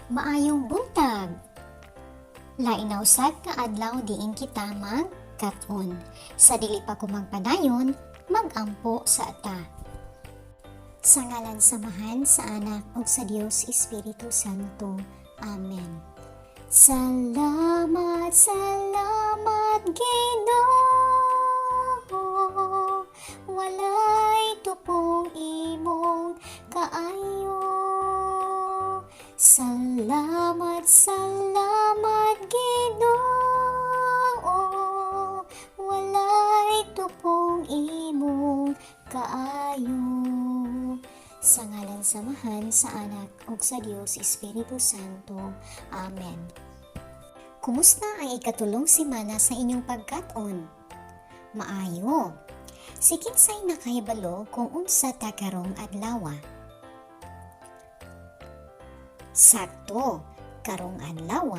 Maayong buntag! Lain na usab nga adlaw diin kita magkat-on. Sa dili pa ko magpadayon, mag-ampo sa ta. Sa ngalan sa Amahan, sa Anak ug sa Dios Espiritu Santo. Amen. Salamat, salamat, Ginoo. Walay tupong imong kaayo. Salamat, salamat, Ginoo. Walay tupong imong kaayo. Sa ngalan sa Amahan, sa Anak ug sa Dios Espiritu Santo. Amen. Kumusta ang ikatulong semana sa inyong pagkat-on? Maayo. Si kinsay nakahibalo kung unsa ta karong adlaw? Sakto, karong adlaw,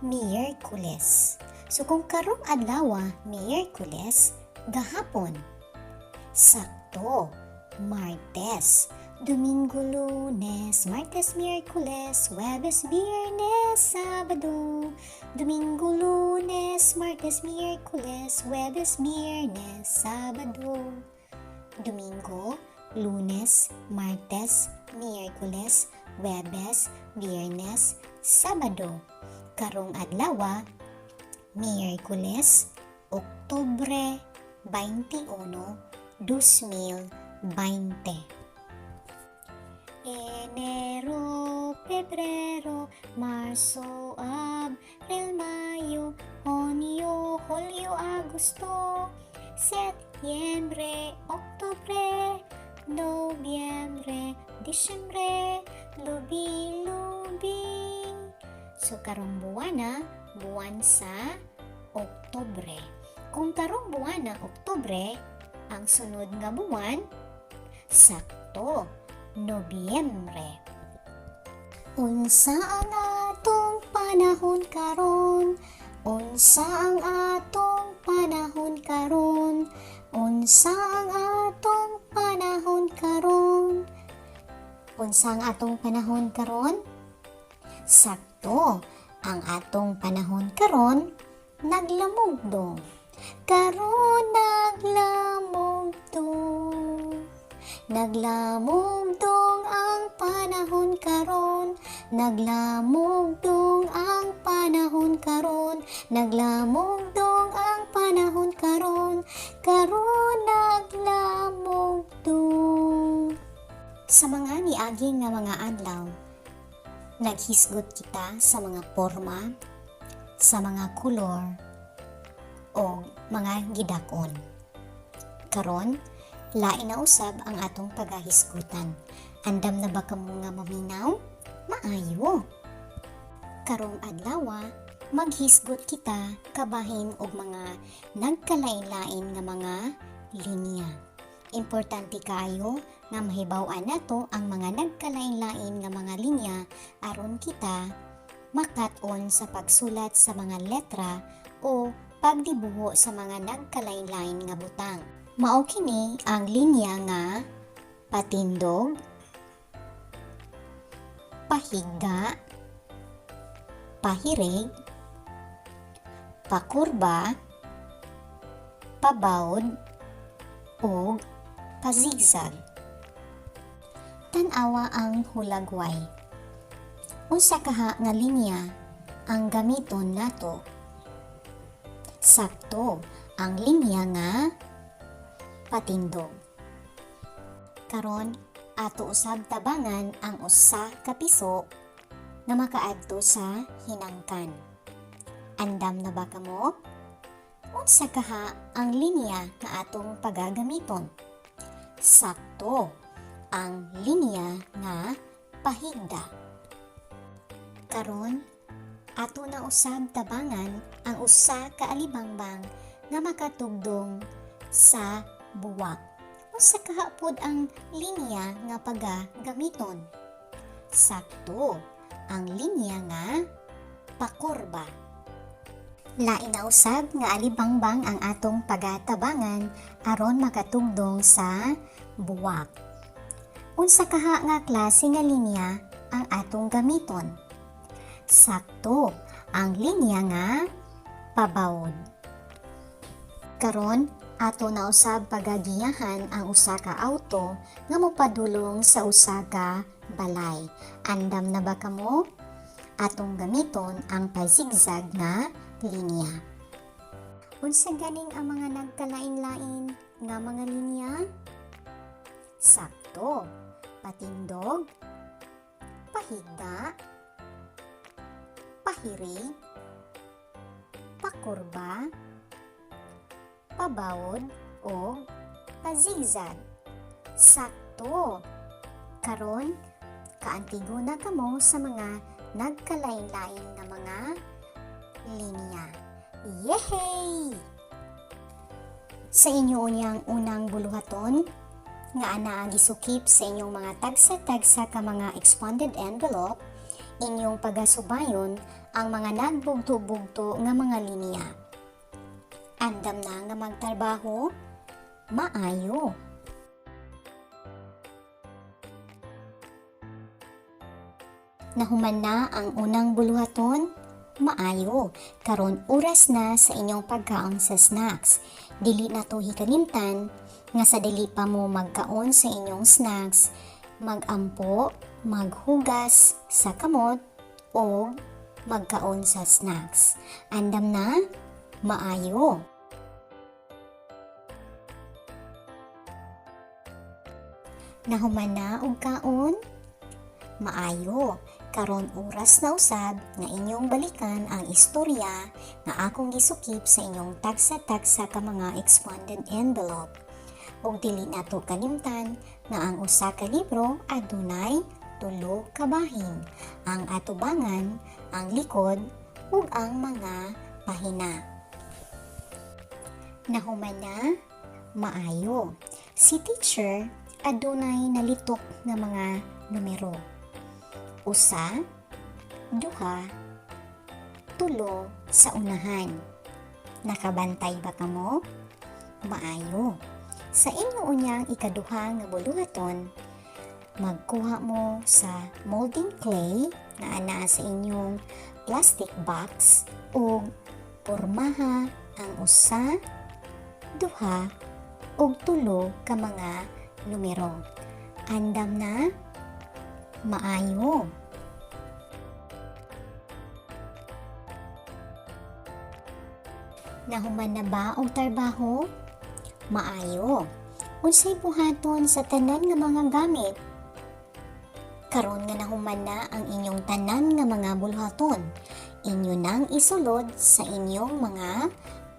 Miyerkules. So kung karong adlaw, Miyerkules, gahapon, sakto, Martes. Domingo, Lunes, Martes, Miyerkules, Huwebes, Biyernes, Sabado. Domingo, Lunes, Martes, Miyerkules, Huwebes, Biyernes, Sabado. Domingo, Lunes, Martes, Miyerkules, Huwebes, Biyernes, Sabado. Karong adlaw, Miyerkules, Oktubre 21, 2020. Enero, Pebrero, Marso, Abril, Mayo, Hunyo, Hulyo, Agosto, Setyembre, Oktubre, Nobyembre, Disyembre, lubi, lubi. So karong buwana, buwan sa Oktubre. Kung karong buwana Oktubre, ang sunod nga buwan, sakto, Nobyembre. Unsa ang atong panahon karon? Unsa ang atong panahon karon? Unsa ang atong panahon karon? Unsa ang atong panahon karon? Sakto, ang atong panahon karon naglamugdong. Karon naglamugdong. Naglamugdong ang panahon karon. Naglamugdong ang panahon karon. Naglamugdong ang panahon karon. Karon naglamugdong. Sa mga niagi nga mga adlaw, naghisgot kita sa mga porma, sa mga kolor, o mga gidak-on. Karon, lain na usab ang atong pagahisgutan. Andam na ba kamo nga maminaw? Maayo. Karong adlaw, maghisgot kita kabahin og mga nagkalain-lain nga mga linya. Importante kaayo nga mahibaw-an nato ang mga nagkalain-lain nga mga linya aron kita makat-on sa pagsulat sa mga letra o pagdibuho sa mga nagkalain-lain nga butang. Mao kini ang linya nga patindog, pahigda, pahirig, pakurba, pabawod, ug pazigzag. Tan-awa ang hulagway. Unsa kaha nga linya ang gamiton nato? Sakto, ang linya nga patindog. Karon, ato usab tabangan ang usa ka piso nga makaadto sa hinangkan. Andam na ba kamo? Unsa kaha ang linya nga atong pagagamiton? Sakto, ang linya nga pahigda. Karon, ato na usab tabangan ang usa ka alibangbang nga makatugdong sa buwak. Unsa kaha pod ang linya nga pagagamiton? Sakto, ang linya nga pakurba. Lain na usab nga alibangbang ang atong pagatabangan aron makatugdong sa buwak. Unsa kaha nga klase nga linya ang atong gamiton? Sakto, ang linya nga pabawod. Karon, ato na usab pagagiyahan ang usa ka auto nga mopadulong sa usa ka balay. Andam na ba kamo? Atong gamiton ang pa-zigzag nga linya. Unsa ganing ang mga nagkalain-lain nga mga linya? Sakto, patindog, pahigda, pahirig, pakurba, pabawod o pa-zigzag. Sakto! Karon, kaantigo na kamo sa mga nagkalain-lain nga mga linya. Yehey! Sa inyo unyang unang buluhaton, nga anaa gisukip sa inyong mga tagsa-tagsa ka mga expanded envelope, inyong pagasubayon ang mga nagbugto-bugto nga mga linya. Andam na nga magtrabaho? Maayo! Nahuman na ang unang buluhaton? Maayo! Karon oras na sa inyong pagkaon sa snacks. Dili na to hikalimtan nga sa dili pa mo magkaon sa inyong snacks, magampo, maghugas sa kamot o magkaon sa snacks. Andam na? Maayo! Nahuman na og kaon? Maayo! Karon oras na usab nga inyong balikan ang istorya nga akong gisukip sa inyong tagsa-tagsa ka mga expanded envelope. Ug dili nato kalimtan nga ang usa ka libro adunay tulo ka bahin, ang atubangan, ang likod ug ang mga pahina. Nahuman na? Maayo. Si teacher adunay nalitok nga mga numero. 1, 2, 3 sa unahan. Nakabantay ba kamo? Maayo. Sa inyo unyang ikaduha nga buluhaton, magkuha mo sa molding clay nga anaa sa inyong plastic box ug pormaha ang 1, 2 ug 3 ka mga numero. Andam na? Maayo. Nahuman na ba og trabaho? Maayo. Unsay buhaton sa tanan nga mga gamit? Karon nga nahuman na ang inyong tanan nga mga buluhaton, inyo nang isulod sa inyong mga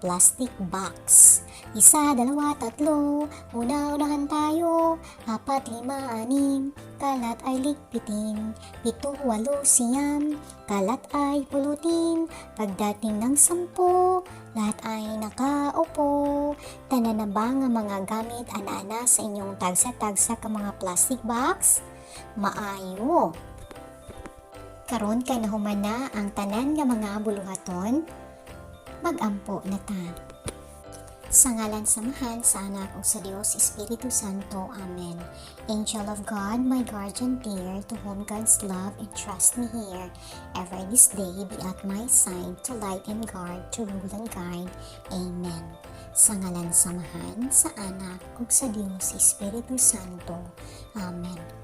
plastic box. 1, 2, 3, una-unahan tayo. 4, 5, 6, kalat ay ligpitin. 7, 8, 9, kalat ay pulutin. Pagdating ng 10, lahat ay nakaupo. Tanan na ba nga mga gamit ana-ana sa inyong tagsa-tagsa ka mga plastic box? Maayo! Karon kay nahuman na ang tanan nga mga buluhaton, magampo na ta. Sa ngalan sa Amahan, sa Anak, ug sa Dios Espiritu Santo. Amen. Angel of God, my guardian dear, to whom God's love entrust me here, ever this day be at my side, to light and guard, to rule and guide. Amen. Sa ngalan sa Amahan, sa Anak, ug sa Dios Espiritu Santo. Amen.